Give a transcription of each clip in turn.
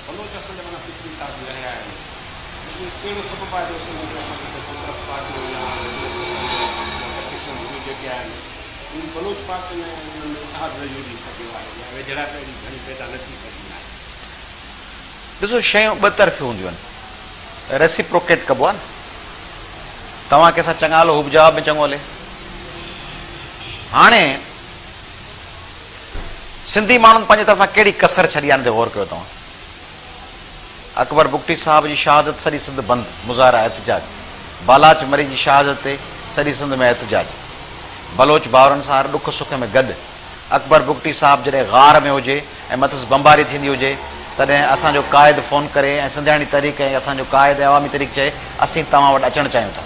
بلوچ اسان جا معنيٰ فطري تابع رهيا آهن. اهو ڪهڙو سبب آهي جو سنڌ ۾ اسان کي قومپرست پارٽيون يا قسم جون جيڪي آهن اهي بلوچ پارٽين ۽ انهن ۾ اتحاد نه جڙي سگهيو آهي يا ويجهڙائپ اهڙي گهڻي پيدا نه ٿي سگهي آهي. ڏسو شيون ٻه طرفيون هونديون آهن ريسيپروڪيٽ ڪبو آهي نه توهان ڪنهن سان چڱا هلو هو به جواب ۾ چڱو هلي هاڻي سنڌي ماڻهن پنهنجي طرفان ڪهڙي ڪسر ڇڏي آهي ان تي غور ڪيو توهان اڪبر بگٽي صاحب جي شهادت سڄي سنڌ بند، مظاهرا، احتجاج، بالاچ مري جي شهادت تي سڄي سنڌ ۾ احتجاج، بلوچ ڀائرن سان هر ڏک سک ۾ گڏ، اڪبر بگٽي صاحب جڏهن غار ۾ هجي ۽ مٿس بمباري ٿيندي هجي تڏهن اسان جو قائد فون ڪري ۽ سنڌياڻي تحريڪ ۽ اسان جو قائد ۽ عوامي تحريڪ چئي اسين توهان وٽ اچڻ چاهيون ٿا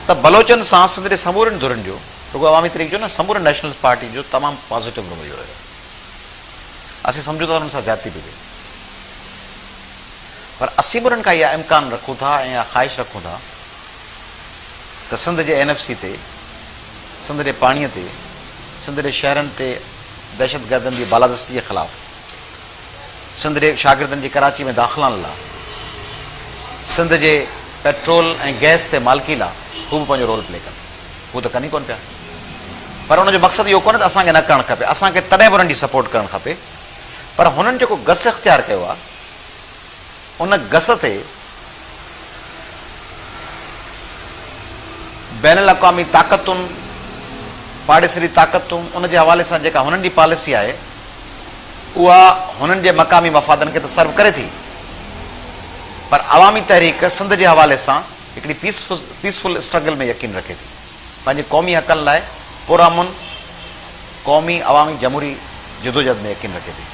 ته بلوچن سان سنڌ جي سمورين ڌرين جو رڳو عوامي تحريڪ جو نه سمورين نيشنلسٽ پارٽي جو تمام پازيٽو رويو رهيو. اسين سمجهون ٿا ته انهن سان زيادتي پئي ٿئي پر اسين به انهن کان اها امڪان رکون ٿا ۽ اها خواهش رکون ٿا ته سنڌ جي اين ايف سي تي، سنڌ جي پاڻي تي، سنڌ جي شهرن تي دهشتگردن جي بالادستي جي خلاف، سنڌ جي شاگردن جي ڪراچي ۾ داخلائن لا، سنڌ جي پيٽرول ۽ گئس تي مالڪي لا هو به پنهنجو رول پلي ڪن. هو ته ڪن ئي ڪونه پيا. پر ان جو مقصد اهو ڪونهي ته اسان کي نه ڪرڻ کپي. اسان کي تڏهن به انهن جي سپورٽ ڪرڻ کپي. پر هنن جيڪو گس اختيار ڪيو آهي، ان گس تي بين الاقوامي طاقتن، پاڙيسري طاقتون، ان جي حوالي سان جيڪا هنن جي پاليسي آهي، اها هنن جي مقامي مفادن کي ته سرو ڪري ٿي، پر عوامي تحريڪ سنڌ جي حوالي سان هڪڙي پيسفل اسٽرگل ۾ يقين رکي ٿي. پنهنجي قومي حقن لاء پرامن قومي عوامي جمهوري جدوجهد ۾ يقين رکي ٿي.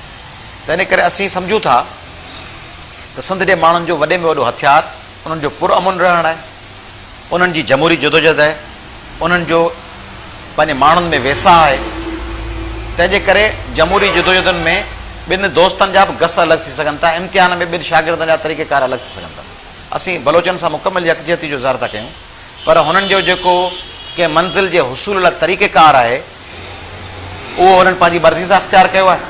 تنهن ڪري اسين سمجهون ٿا ته سنڌ جي ماڻهن جو وڏي ۾ وڏو هٿيار انهن جو پرامن رهڻ آهي، انهن جي جمهوري جدوجهد آهي، انهن جو پنهنجي ماڻهن ۾ ويساهه آهي. تنهن جي ڪري جمهوري جدوجهدن ۾ ٻن دوستن جا به گس الڳ ٿي سگهن ٿا، امتحان ۾ ٻن شاگردن جا طريقيڪار الڳ ٿي سگهن ٿا. اسين بلوچن سان مڪمل يڪجهتي جو اظهار ٿا ڪيون پر هنن جو جيڪو ڪنهن منزل جي حصول لاء طريقيڪار آهي اهو هنن پنهنجي مرضي سان اختيار ڪيو آهي.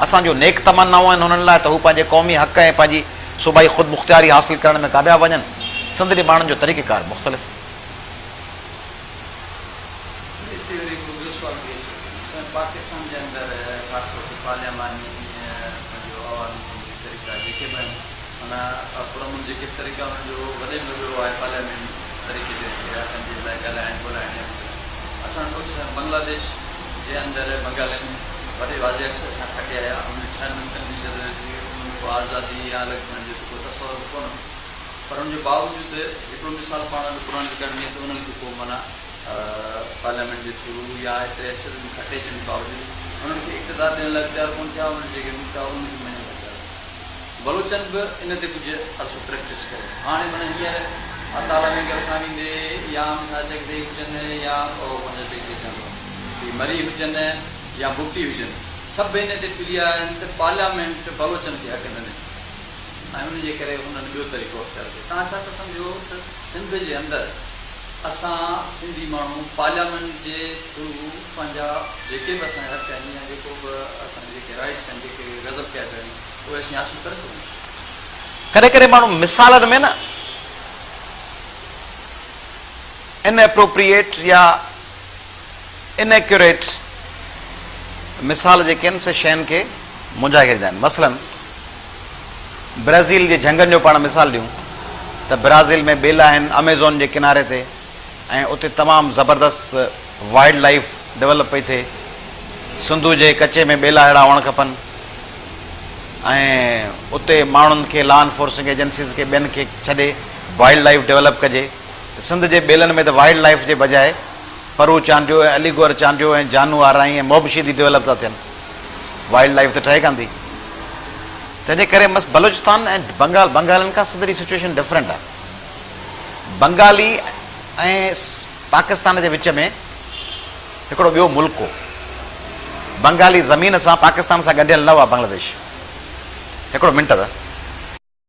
اسان جون نيڪ تمنائون آهن هنن لاء ته هو پنهنجي قومي حق ۽ پنهنجي صوبائي خودمختياري حاصل ڪرڻ ۾ ڪامياب وڃن. سنڌ جي ماڻهن جو طريقيڪار مختلف. سر اتي وري هڪڙو ٻيو سوال به اچي ٿو مثلاً پاڪستان جي اندر خاص طور تي پارلياماني پنهنجو عوامي جمهوري طريقا جيڪي به آهن معنيٰ پرامن جيڪي به طريقا انهن جو وڏي ۾ وڏو آهي پارليامينٽ طريقي تي حقن جي لاء ڳالهائڻ ٻولهائڻ يا اسان ڏٺو ته بنگلاديش جي اندر بنگالين وڏي واضح اڪثريت سان کٽي آيا انهن ڇهن ملڪن جي جدوجهد ڪئي انهن ۾ ڪو آزادي يا الڳ ٿيڻ جو ته ڪو تصور به ڪونه هو پر ان جي باوجود هڪڙو مثال پاڻ وٽ قرآن رڪارڊ ۾ ته انهن کي ڪو معنيٰ پارليامينٽ جي ٿرو يا ايتري اڪثريت ۾ کٽي اچڻ جي باوجود انهن کي اقتدار ڏيڻ لاء به تيار ڪونه ٿيا انهن جيڪي نقطا انهن کي مڃڻ لاء تيار ڪونه ٿيا. بلوچن به ان تي ڪجهه عرصو پريڪٽس ڪيو. هاڻي معنيٰ هينئر عطاالله مينگل کان ويندي يا شاهه اچڪزئي هجن يا پنهنجا اچڪزئي چوان ٿو هي مري هجن يا بگٽي هجن سڀ ان تي پلي آيا آهن ته پارليامينٽ بلوچن کي حق نه ڏني ۽ ان جي ڪري هنن ٻيو طريقو اختيار ڪيو. توهان ڇا ٿا سمجهو ته سنڌ جي اندر اسان سنڌي ماڻهو پارليامينٽ جي ٿرو پنهنجا جيڪي به اسان جا حق آهن يا جيڪو به اسان جا جيڪي رائيٽس آهن جيڪي غضب ڪيا پيا وڃن اهي اسين حاصل ڪري سگهون ٿا؟ ڪڏهن ڪڏهن ماڻهو مثالن ۾ نه ان اپروپريئيٽ يا ان ايڪيوريٽ مثال جيڪي آهن سي شين کي منجهائي ڇڏيندا آهن. مثلاً برازيل جي جهنگن جو پاڻ مثال ڏيون ته برازيل ۾ ٻيلا آهن اميزون جي ڪناري تي ۽ اتي تمام زبردست وائلڊ لائيف ڊولپ پئي ٿئي. سنڌو جي ڪچي ۾ ٻيلا اهڙا هئڻ کپن ۽ اتي ماڻهن کي لا انفورسنگ ايجنسيز کي ٻين کي ڇڏي وائلڊ لائيف ڊولپ ڪجي ته سنڌ جي ٻيلن ۾ ته وائلڊ لائيف جي بجاء پرو چانڊيو ۽ علي گوهر چانڊيو ۽ جانو آرائين ۽ محب شيدي ڊولپ ٿا ٿين. وائلڊ لائيف ته ٺهي ڪانه ٿي. تنهن جي ڪري مس بلوچستان ۽ بنگال بنگالين کان سنڌ جي سچوئيشن ڊفرنٽ آهي. بنگالي ۽ پاڪستان جي وچ ۾ هڪڙو ٻيو ملڪ هو. بنگالي زمين سان پاڪستان سان ڳنڍيل نه هئا بنگلاديش. هڪڙو منٽ ته.